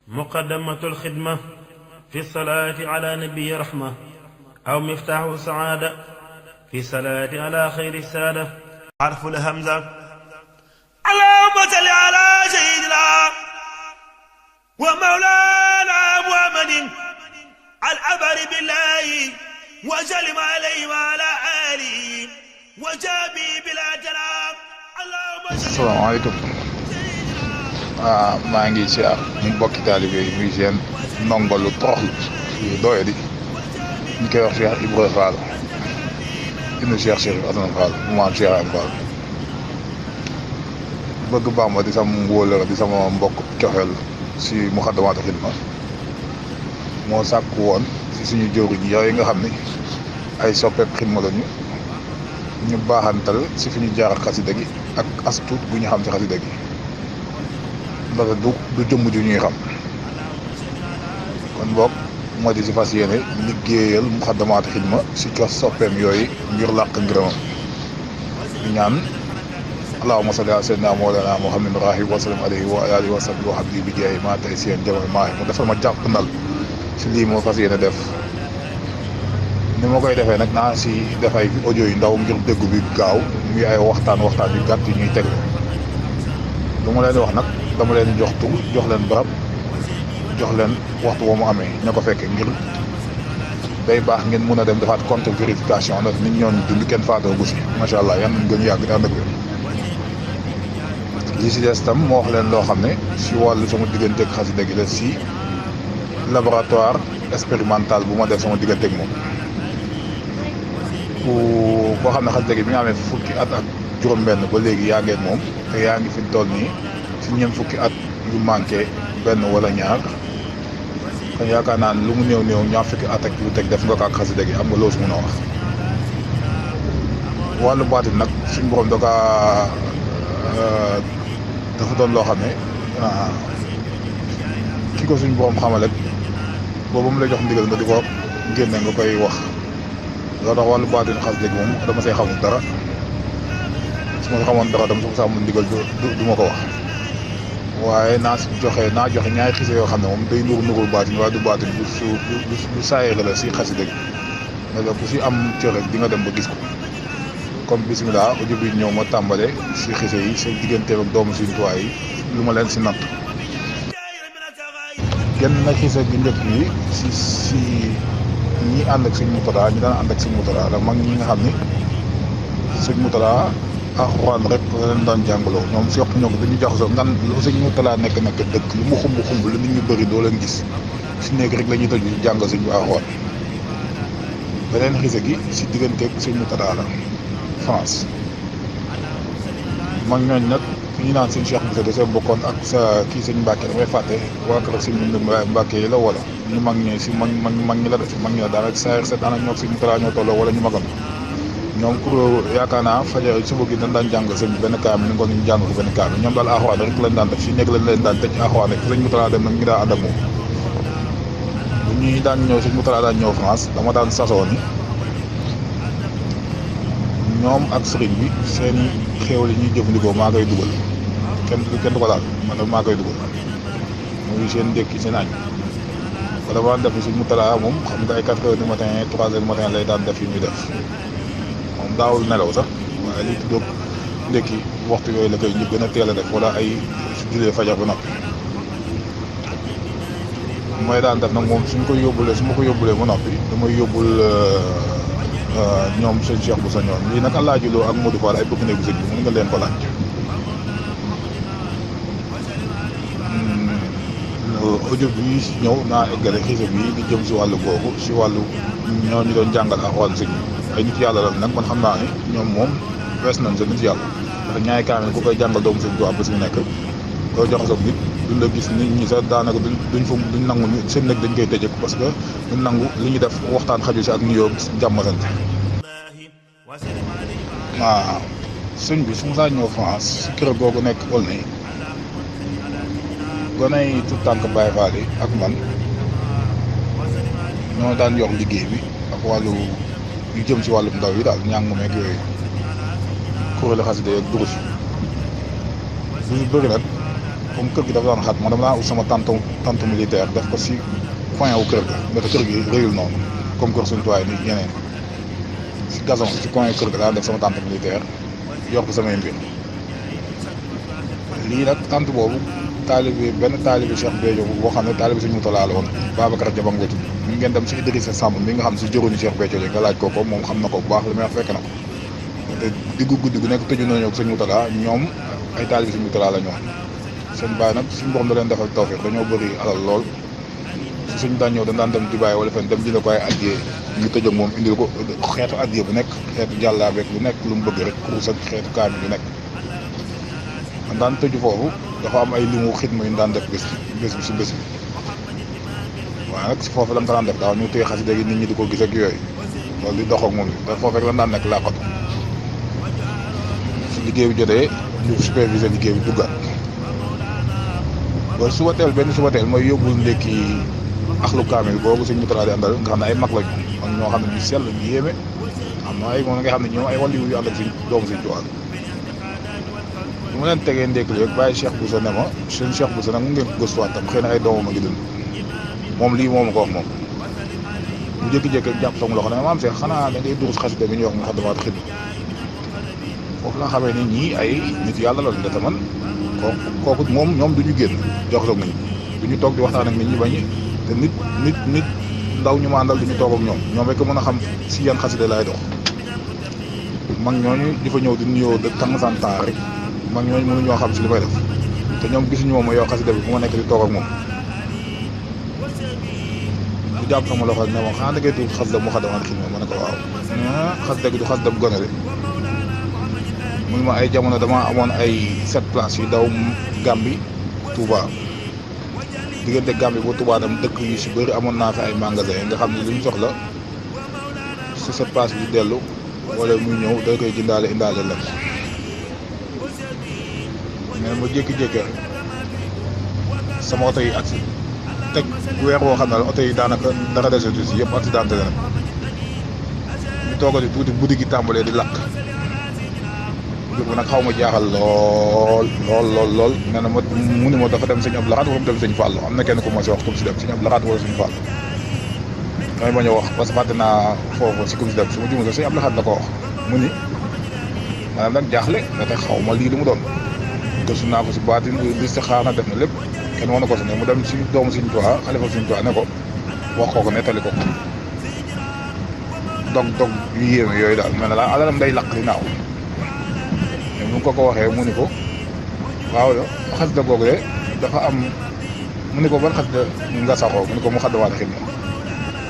مقدمة الخدمة في الصلاة على نبي رحمة أو مفتاح السعادة في الصلاة على خير السادة. حرف الهمزة. اللهم صل على سيدنا ومولانا محمد العبر بالله وسلم عليه وعلى آله وصحبه بلا ترام. asalaamaaleykum maa ngi siyaar mu bokki taalibe yi muy seen ndongo lu toroxlu yu doye di ñu koy wax Cheikh Ibra Fall ibnu Cheikh Assane Fall mu maam Cheikh Assane Fall bëgg Bàmba di sama wóolëra di sama mbokk coxeel si Muxaddamaatul Xidma moo sàkk woon si suñu jëwriñ yooyu nga xam ni ay soppeeb xidma lañu ñu baaxantal si fi ñu jaar ak xasida gi ak as tuut bu ñu xam ci xasida gi ndax du jëmm ju ñuy xam kon boog moo di si fas yéene liggéeyal Muxaddamaatul Xidma si cos soppeem yooyu ngir làq ngërëmam ñu ñaan allahumma salli ala sayyidina mawlana muhammadin rahim wa sallam alayhi wa alihi wa sahbihi wa habbi bi jaay maa tey seen jamono maa mu defal ma jàpp ndal si lii moo fas yéene def ni ma koy defee nag naa si def ay audio yu ndaw ngir déggu bi gaaw muy ay waxtaan yu gàtt yu ñuy tegle lu ma leen di wax nag dama leen jox tur jox leen barab jox leen waxtu woo mu amee ña ko fekkee ngir day baax ngeen mun a dem defaat contre vérification ndax nit ñooñu dund kenn faatoo gu si macha allah yan nañ gën a yàgg di ànd ak wér li si des tam moo wax leen loo xam ne si wàllu sama digganteeg xasida gi la si laboratoire expérimental bu ma def sama digganteeg moom. koo xam ne xasida gi bi nga amee fukki at ak juróom-benn ba léegi yaa ngeen moom te yaa ngi fi toll nii si ñeent fukki at yu manqué benn wala ñaar kon yaakaar naa ne lu mu néew ñaar fukki at ak lu teg def nga ko ak xasida gi am nga loo si mën a wax. wàllu baatin nag suñu borom dafa doon loo xam ne ki ko suñu borom xamal rek boobu mu lay jox ndigal nga di ko génne nga koy wax. loolu tax wàllu baatin xasida gi moom dama say xamul dara su ma xamoon dara dama su amul ndigal du ma ko wax waaye naa joxe ñaari xise yoo xam ne moom day nurul baatin waaye du baatin du saayere la si xasida gi mais la ku si am cër rek di nga dem ba gis ko comme bisimilah audio bi ñëw ma tàmbale si xise yi seen digganteem ak doomu Sëriñ Tuubaa yi lu ma leen si natt genn na xise gi njëkk yi si ñi ànd ak sëñ Murtada ñi daan ànd ak sëñ Murtada la mag ñi nga xam ni sëñ Murtada alxuraan rek la leen daan jàngaloo ñoom si yokk ñoo ko dañuy jaxasoo ngan lu sëñ Murtada nekk dëkk lu mu xumb lu nit ñu bëri doo leen gis si néeg rek la ñuy tëj jàngal sëñ bi alxuraan beneen xise gi si digganteeg sëñ Murtada la France mag ñooñ nag ñu naan sëñ Cheikh Bousso da see bokkoon ak sa kii sëñ Mbàkke damay fàtte waa kër sëñ Mbàkke yi la wala ñu mag ñi si mag ñi la def mag ñi la daanaka saa yor seet ana ñoo sëñ Murtada ñoo tolloo wala ñu magam ñoom kuréel yaakaar naa fajar suba gi dañ daan jàng sëñ benn kaam ni ngoon ñu jàng ko benn kaam ñoom daal alxuraan rek lañ daan def si nekk lañ leen daan tëj alxuraan rek sëñ Murtada dem nag ñu daan ànd ak moom bu ñuy daan ñëw sëñ Murtada daan ñëw France dama daan sasoo ni ñoom ak sëriñ bi seen xéewal yi ñuy jëfandikoo maa koy dugal kenn du ko laal man maa koy dugal muy seen ndékki seen añ wala ma def si Murtada moom xam nga ay 4 heures du matin 3 heures du matin lay daan def yi muy def moom daawul nelaw sax waaye li tudd ndékki waxtu yooyu la koy ñu gën a teel a def wala ay su julee fajar ba noppi mooy daan def nag moom su ma ko yóbbulee ba noppi damay yóbbul ñoom sëñ Cheikh Bousso ñoom lii nag Alaaji Lo ak Modou Fall ay bëgg néegu sëñ bi mën nga leen ko laaj audio bi si ñëw naa eggale xise bi di jëm si wàllu googu si wàllu ñooñu doon jàngal alxuraan sëñ bi ay nit yàlla la nag man xam naa ne ñoom moom wees nañ sa nit yàlla ndax ñaari kaamil ku koy jàngal doomu sëñ Tuubaa ba si nekk doo jox sa nit duñ la gis nit ñi sax daanaka duñ nangu seen nekk dañ koy tëjee parce que duñ nangu li ñu def waxtaan xaju si ak nuyoo jàmm sant waaw sëñ bi su ma saa ñëw France si kër googu nekk Aulnay gone yi tout tànk Baye Fall yi ak man ñoo daan yor liggéey bi ak wàllu yu jëm si wàllum ndaw yi daal ñàng meeg yooyu kuréelu xasida ak durus bu ñu bëri nag comme kër gi dafa daan xat man dama daan ut sama tente militaire def ko si coin wu kër ga mais kër gi réyul noonu comme kër suñu tuwaay ni yeneen si gazon si coin kër ga daan def sama tente militaire yor ko samay mbir lii nag tente boobu benn taalibe Cheikh Béthio boo xam ne taalibe Sëñ Moutalla la woon Babacar Jabang la tudd mi ngeen dem si Idrissa Samb mi nga xam si jëruñu Cheikh Béthio nga laaj ko moom xam na ko bu baax li may wax fekk na ko te diggu guddi gu nekk tëju nañu ak Sëñ Moutalla ñoom ay taalibe Sëñ Moutalla la ñoom seen baay nag suñu borom da leen defal tawfiq dañoo bëri alal lool su suñu daan ñëw dañ daan dem Dubaay wala fen dem jënd ko ay addiyee ñu tëj ak moom indil ko xeetu addiyee bu nekk xeetu jàllaabeek bu nekk lu mu bëgg rek kurus ak xeetu kaamil bu nekk man daan tëju foofu dafa am ay limu xidma yu ñu daan def bés bi si bés bi waaye nag si foofu la nga daan def daaw ñu téye xasida gi nit ñi di ko gis ak yooyu loolu di dox ak moom dafa foofu rek lan daan nekk làqatu su liggéey bi jotee ñu superviser liggéey bi duggaat ba suba teel benn suba teel mooy yóbbul ndekki axlu kaamil boobu Sëñ Moutalla di àndal nga xam ne ay mag lañu ak ñoo xam ne ñu sell ñu yéeme am na ay moom nga xam ne ñoom ay wàllu yu ànd ak si doomu Sëñ Tuubaa bu ma leen tegee ndekki rek bàyyi Cheikh Boussa ne ma seen Cheikh Boussa nag mu ngeen ko gëstuwaat tam xëy na ay doomam a ngi dund moom lii moom ko wax moom mu jékki-jékki jàpp sama loxo ne maam Cheikh xanaa da ngay durus xasida bi ñuy wax Moukhaddamatoul Khidma foofu laa xamee ni ñii ay nit yàlla la te man kooku moom ñoom du ñu génn jox soog nañ du ñu toog di waxtaan ak nit ñi bañ te nit ndaw ñu ma àndal du ñu toog ak ñoom rek mën a xam si yan xasida laay dox mag ñooñu di fa ñëw di nuyoo de temps en temps rek mag ñooñu mënuñoo xam si li may def te ñoom gisuñu moom ma yow xasida bi fu ma nekk di toog ak moom bu jàpp sama loxo ne ma xanaa da ngay tudd xasida Moukhaddamatoul Khidma ma ne ko waaw xasida gi du xasida bu gone de mun ma ay jamono dama amoon ay 7 places yu daw Gambie Touba diggante Gambie ba Touba dem dëkk yu si bëri amoon naa fi ay magasin nga xam ne li mu soxla si 7 places bi dellu wala muy ñëw da koy jëndaale indaale la mais ma jékki-jékki sama oto yi agsi teg weer woo xam ne oto yi daanaka dara desetu si yëpp accidenté na ñu toogati tuuti buddi gi tàmbalee di lakk jur bi nag xaw ma jaaxal lool nee na ma mu ni ma dafa dem Sëñ Abdou Lahad wala mu dem Sëñ Fallu am na kenn ku ma si wax comme si dem Sëñ Abdou Lahad wala Sëñ Fallu damay bañ a wax parce que fàtte naa foofu si comme si dem su ma juumee Sëñ Abdou Lahad la ko wax mu ni maanaam nag jaaxle da te xaw ma lii lu mu doon gëstu naa ko si baatin li si xaar na def na lépp kenn wane ko si ne mu dem si doomu Sëñ Tuubaa xalifa Sëñ Tuubaa ne ko wax ko nettali ko dog yu yéeme yooyu daal mel na la alalam day lakk di naaw mais bu ko waxee mu ni ko waaw xasida googu de dafa am mu ni ko ban xasida nga saxoo mu ni ko Moukhaddamatoul Khidma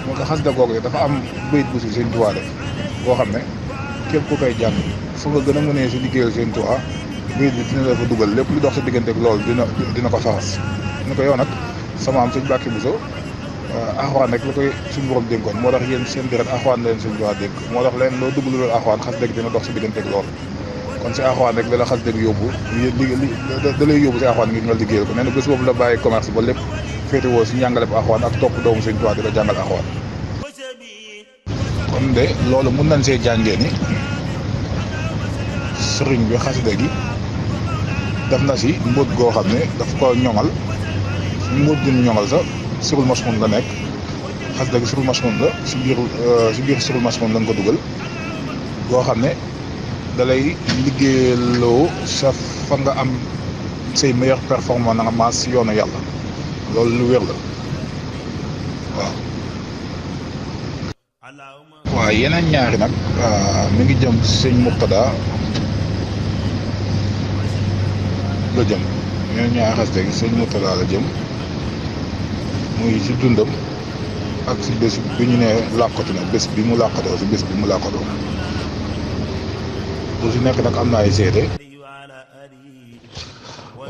mu ko xasida googu de dafa am bayit bu si Sëñ Tuubaa def boo xam ne képp ku koy jàng fu nga gën a mënee si liggéeyal Sëñ Tuubaa bayit bi dina la fa dugal lépp lu dox si diggante ak loolu dina ko faxas ni ko yow nag sama am Sëñ Mbàkke Buso axwaan rek la koy suñu borom dénkoon moo tax yéen seen deret axwaan leen Sëñ Tuubaa dénk moo tax leen loo dugg lu loolu axwaan xas dëgg dina dox si diggante ak loolu kon si axwaan rek la xas dëgg yóbbu da lay yóbbu si axwaan ngir nga liggéeyal ko nee na bés boobu la bàyyi commerce ba lépp féetewoo si njàngale bu axwaan ak topp doomu Sëñ Tuubaa di la jàngal axwaan kon de loolu mun nañ see jàngee ni sëriñ bi xasida gi def na si mbóot goo xam ne daf ko ñoŋal mbóot gi ñu ñoŋal sax sirul masmoon la nekk xasida gi sirul masmoon la si biir sirul masmoon lañ ko dugal goo xam ne da lay liggéeyaloo sa fa nga am say meilleure performance na nga maas si yoonu yàlla loolu lu wér la waaw yeneen ñaari nag mi ngi jëm Sëñ Murtada la jëm yeneen ñaari xasida gi Sëñ Murtada la jëm muy si dundam ak si bés bi ñu ne làqatu na bés bi mu làqatoo si bés bi mu làqatoo bu si nekk nag am na ay seede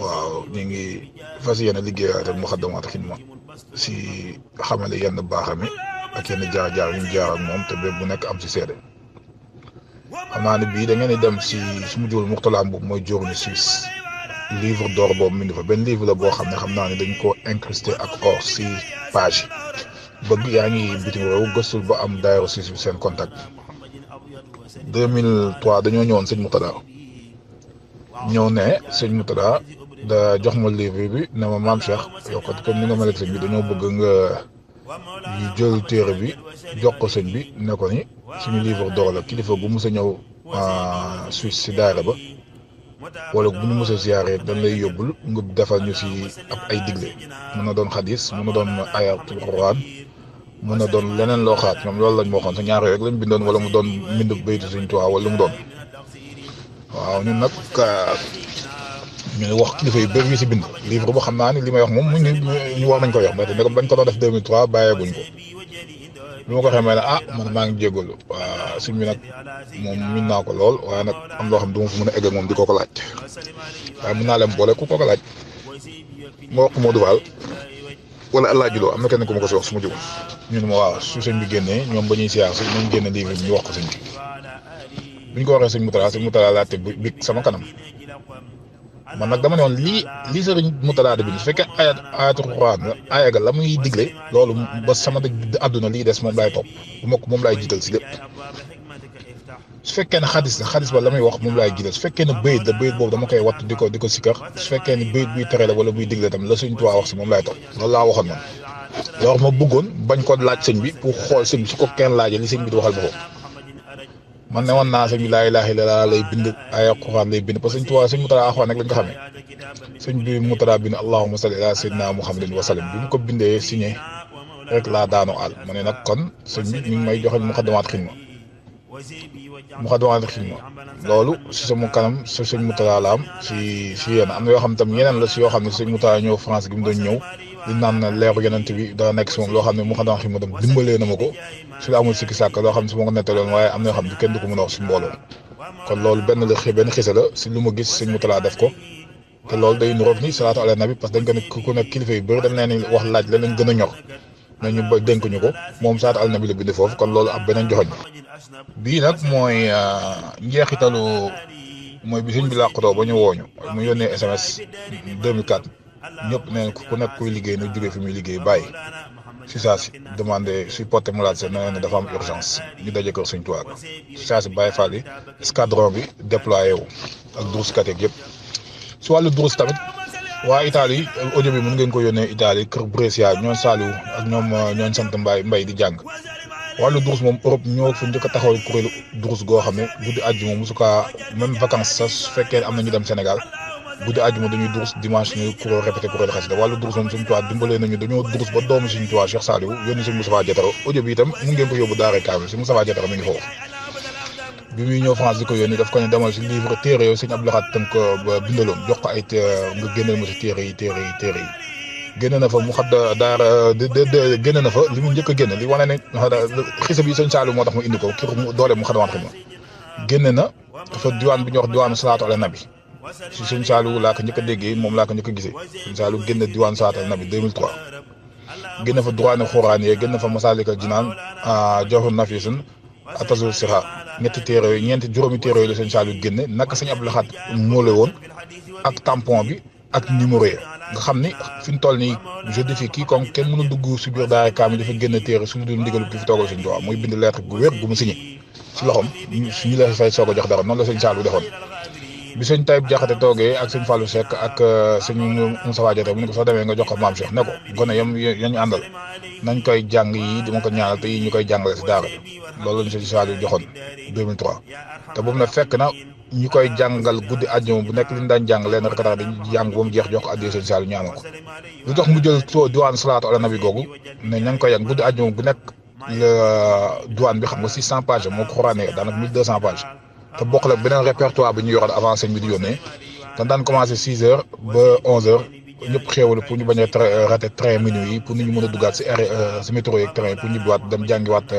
waaw ñu ngi fas yéene liggéeyaate Moukhaddamatoul Khidma si xamale yenn baaxami ak yenn jaar-jaar yu ñu jaar ak moom te bépp bu nekk am si seede xam naa ne bii da ngeen di dem si su mu jël Mourtala boobu mooy Journée Suisse livre d'or boobu mi ngi fa benn livre la boo xam ne xam naa ne dañ ko incrusté ak or si page bëgg yaa ngi bitim réew gëstul ba am daayira Suisse bi seen contact 2003 dañoo ñëwoon Sëñ Mourtada ñëw ne Sëñ Mourtada da jox ma livre bi ne ma maam Cheikh yow kat comme ni nga mel ak sëñ bi dañoo bëgg nga jël téere bi jox ko sëñ bi ne ko ni suñu livre d'or la kilifa gu mës a ñëw Suisse si daara ba wala bu ñu mës a ziyaare dañ lay yóbbul nga defal ñu si ab ay digle mën na doon xadis mën na doon ayatul Quran mën na doon leneen loo xaat ñoom loolu lañ ma waxoon sa ñaar rek lañ bindoon wala mu doon mbindu baytu Sëñ Tuubaa wala lu mu doon waaw ñun nag ñu ngi wax kilifa yu bëri yu si bind livre boo xam naa ni li may wax moom ñu war nañ ko wax ndaxte bañ ko doon def 2003 bàyyeeguñ ko bi ma ko xamee ne man maa ngi jégalu waa suñ bi nag moom min naa ko lool waaye nag am loo xam du ma fi mën a egg ak moom di ko laaj waaye mën naa leen boole ku ko laaj ma wax ko Modou Fall wala El Hadj Lo am na kenn ku ma ko si wax su ma jóg ñu ne ma waaw su sëñ bi génnee ñoom ba ñuy siyaar si ñoom génne livre bi ñu wax ko sëñ bi ñu ko waxee sëñ Moutala laajte bi sama kanam man nag dama ne woon lii sëriñ Moutala de bi su fekkee ayatul Quran la aaya ga la muy digle loolu ba sama àdduna lii des moom laay topp bu ma ko moom laay jiital si lépp su fekkee ne xadis ba la muy wax moom laay jiital su fekkee ne bayit boobu dama koy wattu di ko sikkar su fekkee ne bayit buy tere la wala buy digle tam la Sëñ Tuubaa wax si moom laay topp loolu laa waxoon man loolu ma bëggoon bañ ko laaj sëñ bi pour xool sëñ bi su ko kenn laajee li sëñ bi di waxal boppam man ne woon naa sëñ bi laa ilaaha illallaah lay bind aaya Quran lay bind parce que Sëñ Tuubaa sëñ Moutala Axwaan rek lañ ko xamee sëñ bi Moutala bind allahumma salli ala sayyidina Muhammadin wa sallam bi mu ko bindee signé rek laa daanu àll ma ne nag kon sëñ bi mi ngi may joxal muqaddamaat xidma loolu si sama kanam si sëñ Moutala la am si yéen am na yoo xam tam yeneen la si yoo xam ne sëñ Moutala ñëw France gi mu doon ñëw di naan leeru yonent bi dara nekk si moom loo xam ne muqaddamaat xidma tam dimbalee na ma ko su la amul sikki sàkk loo xam ne su ma ko nettaloon waaye am na yoo xam ne kenn du ko mën a wax si mbooloo kon loolu benn xisa la si lu ma gis sëñ Moutala def ko te loolu day nuroog ni salaatu ala nabi parce que dañ ko ne ku nekk kilifa yu bëri dañ leen wax laaj la leen gën a ñor mais ñu ba dénk ñu ko moom salaatu ala nabi la bind foofu kon loolu ab beneen joxoñ bii nag mooy njeexitalu mooy bi sëñ bi làqatoo ba ñu wooñu mu yónnee SMS 2004 ñëpp neen ku nekk kuy liggéey nag jógee fi muy liggéey bàyyi si saa si demandé suy porté malade se ne dafa am urgence ñu daje kër Sëñ Tuubaa si saa si bàyyi fall yi escadron bi déployé wu ak duruskat yeeg yëpp si wàllu durus tamit waa Italie audio bi mën ngeen ko yónnee Italie kër Brescia ñoom Saliou ak ñoom sant mbay di jàng wàllu durus moom Europe ñoo fa njëkk a taxawal kuréelu durus goo xam ne guddi àjjuma mosu kaa même vacances sax su fekkee am na ñu dem Sénégal guddi àjjuma dañuy durus dimanche ñu kuréel répété kuréelu xasida wàllu durus moom Sëñ Tuubaa dimbalee nañu dañoo durus ba doomu Sëñ Tuubaa Cheikh Saliou yónni Sëñ Moustapha Diatara audio bi itam mu ngeen ko yóbbu Daara Kaamil si Moustapha Diatara mi ngi foofu bi muy ñëw France di ko yónni daf ko ne demal si livre téere yooyu Sëñ Abdou Lahad tam ko bindaloon jox ko ay nga génneel ma si téere yi génn na fa mu xat daara génn na fa li mu njëkk a génn li wane ne xisa bi Sëñ Saliou moo tax mu indi ko kii doole mu xadamaat xidma génn na dafa diwaan bi ñuy wax diwaanu salaatu ala nabi si Sëñ Saliou laa ko njëkk a déggee moom laa ko njëkk a gisee Sëñ Saliou génn diwaanu salaatu ala nabi 2003 génn fa Duraani Xuraan yee génn fa Masaalikal Jinaan Jawharun Nafiisun Atazul Sixa ñeenti juróomi téere yooyu la Sëñ Saliou génne naka Sëñ Abdou Lahad moole woon ak tampon bi ak numéro yi nga xam ni fi ñu toll nii je défie quiconque kenn mënu dugg si biir Daara Kaamil dafa génn téere suñu dul ndigalu ki fi toogal Sëñ Tuubaa muy bind lettre gu wér gu mu signé si loxoom ñu la fay soog a jox dara noonu la Sëñ Saliou defoon bi Sëñ Taïb Jaxate toogee ak Sëñ Fallou Seck ak Sëñ Moustapha Diatara mu ne ko soo demee nga jox ko Maam Cheikh ne ko gone yañu àndal nañ koy jàng yi dima ko ñaanal te yi ñu koy jàngale si daara loolu lañu Sëñ Saliou joxoon 2003 te boobu nag fekk na ñu koy jàngal guddi àjjuma bu nekk li ñu daan jàng leen rek dañuy jàng ba mu jeex jox ko addiya Sëñ Saliou ñaanal ko lu tax mu jël diwaan salaatu ala nabi googu ne ña ngi koy jàng guddi àjjuma bu nekk la diwaan bi xam nga 600 pages moo ko xuraanee daanaka 1200 pages te bokk la beneen répertoire bi ñu yoroon avant sëñ bi di yónnee te daan commencé 6 heures ba 11 heures ñëpp xéewal pour ñu bañ a raté train minuit yi pour nit ñu mën a duggaat si métro yeeg train pour ñibbiwaat dem jàngiwaat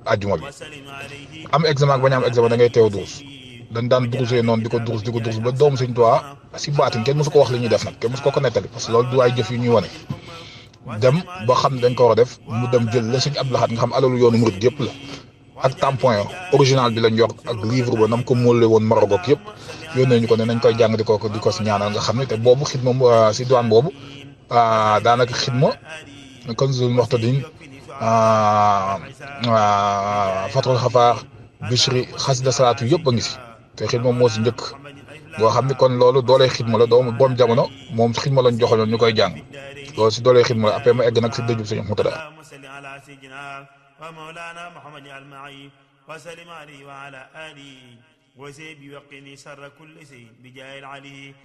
àjjuma bi am examen ak bañ a am examen da ngay teew durus dañ daan durusee noonu di ko durus ba doomu Sëñ Tuubaa si baatin kenn mosu ko wax li ñuy def nag kenn mosu ko nettali parce que loolu du ay jëf yu ñuy wane dem ba xam ne dañ ko war a def mu dem jël la Sëñ Abdou Lahad nga xam alalu yoonu murid yëpp la ak tampon yo original bi lañ yor ak livre ba nam ko móole woon Maroc ak yëpp yónnee ñu ko ne nañ koy jàng di ko si ñaanal nga xam ne te boobu xidma si diwaan boobu daanaka xidma Kanzul Muhtadin Fathul Xafaar Bichri xasida salaatu yëpp a ngi si te xidma moo si njëkk boo xam ni kon loolu doolee xidma la doomu boom jamono moom xidma lañ joxoon ñu koy jàng loolu si doolee xidma la après ma egg nag si dëjub Sëñ Murtada ومولانا محمد المعي وسلم عليه وعلى آله وزيب وقني سر كل شيء بجاه العلي